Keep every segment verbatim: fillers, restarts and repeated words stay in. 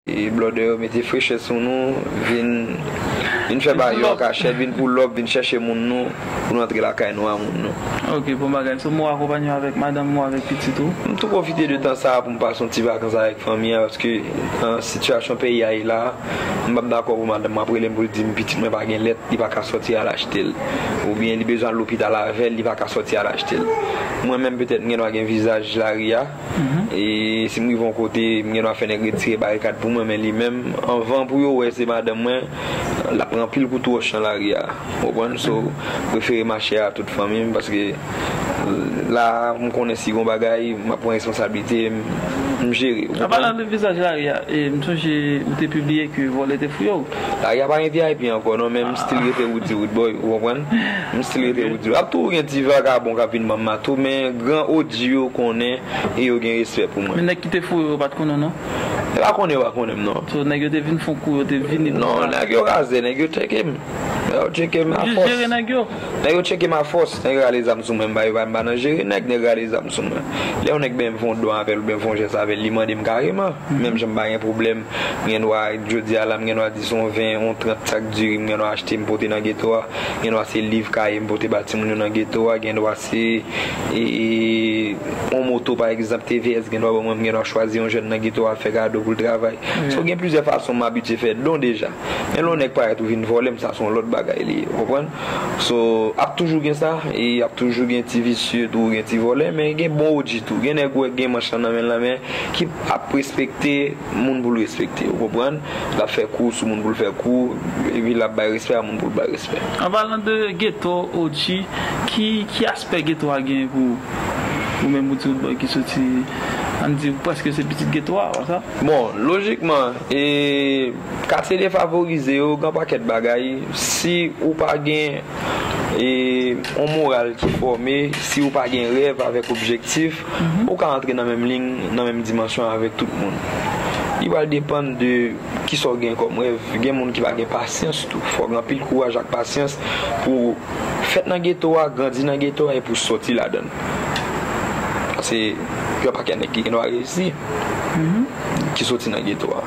e blòdè yo mete frechè sou nou, vin, vin fè bagay yo an kachèt, vin pull up, vin chèche moun nou, pou nou antre lakay nou a moun nou. Ok, bon bagay. So, mwen akonpanye avèk madanm ou, avèk pitit ou? M tou pwofite de tan sa a pou m pase yon ti vakans avèk fanmi an, paske nan sitiyasyon peyi a ye la, m p ap dakò pou madanm mwen ap rele m pou l di m pitit mwen pa gen lèt, li pa ka sòti al achte l. Oubyen li bezwen al lopital avè l, li pa ka sòti al achte l. Mwen menm, petèt, m gen dwa gen vizaj lari a. E si m rive yon kote, m gen dwa fè nèg retire barikad pou mwen, men li menm, anvan pou yo wè se madanm mwen, l ap pran anpil kout wòch nan lari a. Ou konprann? So, m prefere mache a tout fanmi m, paske la, m konnen si gon bagay, m ap pran responsablite, m, m jere. Ou konprann? An palan de vizaj lari a, e, m sonje ou te pibliye ke vòlè te fouye w. Lari a pa gen V I P ankò non, men m still rete Roody Rood boy, ou konprann? M still rete Roody Rood. Ap toujou gen ti vakabon k ap vin ban m mato, men gran O G yo konnen e yo gen respè pou mwen. Men nèg ki te fouye w yo pa t konnen w non? Yo pa konnen, yo pa konnen m non. So nèg yo te vin fè w kou, yo te vini konsa? Non, nèg yo razè, nèg yo tcheke m. Yo tcheke m afòs. Jis jere nèg yo? Nèg yo tcheke m afòs, nèg yo rale zam sou mwen, m pa, yo pa, m pa nan jere nèg, nèg yo rale zam sou mwen. Lè yon nèg benyen m fè yon don avè l oubyen m fè yon jès avè l, li mande m kareman. Menm jan m pa gen pwoblèm, m gen dwa, jodi a la, m gen dwa di se yon ven, yon trant sak diri m gen dwa achte, m pote nan geto a, gen dwa se liv, kaye m pote ba timoun yo nan geto a, gen dwa se, e, e, yon moto, pa egzanp, T V S, gen dwa ban mwen, m gen dwa chwazi yon jèn nan geto a, fè kado pou l travay. So, gen plizyè fason m abitye fè don deja. Men lè yon nèg parèt ou vin vòlè m, sa se yon lòt bagay li ye, ou konprann? So, ap toujou gen sa, e ap toujou gen ti visye tou, gen ti vòlè, men gen bon O G tou. Gen nèg ou wè k gen manch lan nan men l lan, men ki ap respekte moun pou l respekte, ou konprann? L ap fè kou sou moun pou l fè kou, epi l ap bay respè a moun pou l bay respè. An palan de geto, O G, ki, ki aspè geto a genyen pou ou? Ou menm ou di ou ki soti, ann di, ou prèske se pitit geto a, konsa? Bon, lojikman, e, katye defavorize yo, gen yon pakèt bagay, si ou pa gen, e, yon moral ki fòme, si ou pa gen rèv avèk objektif, ou ka antre nan menm liy, nan menm dimansyon avèk tout moun. Li pral depann de kisa w gen kòm rèv. Gen moun ki pa gen pasyans tou. Fò w gen anpil kouraj ak pasyans pou w fèt nan geto a, grandi nan geto a, epi w sòti ladan l. Paske gen yon pakèt nèg ki gen dwa reyisi, ki soti nan geto a.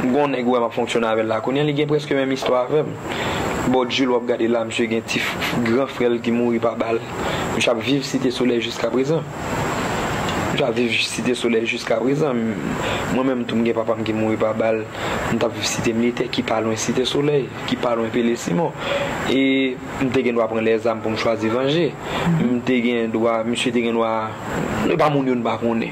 Gon nèg ou wè m ap fonksyone avè l la kounye a, li gen prèske menm istwa avè m. Bòdjil w ap gade la, misye gen ti f-, gran frè l ki mouri pa bal. Misye ap viv Site Solèy jiska prezan. Misye ap viv Site Solèy jiska prezan. M-, mwen menm tou, m gen papa m ki mouri pa bal. M t ap viv Site Militè, ki pa lwen Site Solèy, ki pa lwen Pele Simon. E m te gen dwa pran lèzam pou m chwazi vanje. M te gen dwa, misye te gen dwa, e pa moun yo n pa konnen.